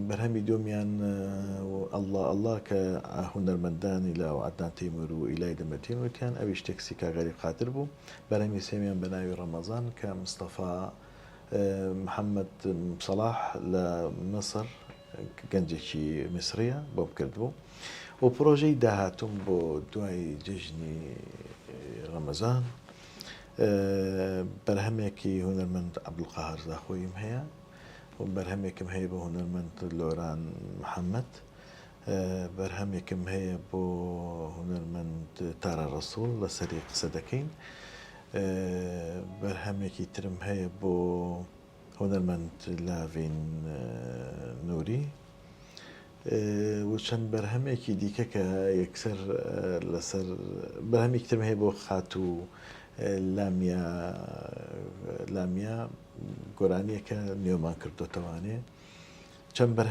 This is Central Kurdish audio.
بەرهەمی دووەمیان اللە اللە کە هونەرمەندانی لاو عەدنان تەیمور و ئیلای دەمەتین وتیان ئەویش تێکستی کاک غەریب قادر بوو. بەرهەمی سێیەمیان بە ناوی ڕەمەزان کە مستەفا محەمەد سەڵاح لە میسر گەنجێکی میسرییە بۆم کردبوو و پڕۆژەی داهاتووم بۆ دوای جەژنی ڕەمەزان بەرهەمێکی هونەرمەند عەبدولقەهار زاخۆییم هەیە. بەرهەمێکم هەیە بۆ هونەرمەند لۆران محەمەد، بەرهەمێکم هەیە بۆ هونەرمەند تارا ڕەسوڵ لەسەری قسە دەکەین، بەرهەمێکی ترم هەیە بۆ هونەرمەند لاڤین نوری و چەند بەرهەمێکی دیکە کە یەکسەر لەسەر بەرهەمێکی ترم هەیە بۆ خاتوو لامیا لامیا گۆرانیەکە نوێمان کردۆتەوانێ چەند بەرهەم.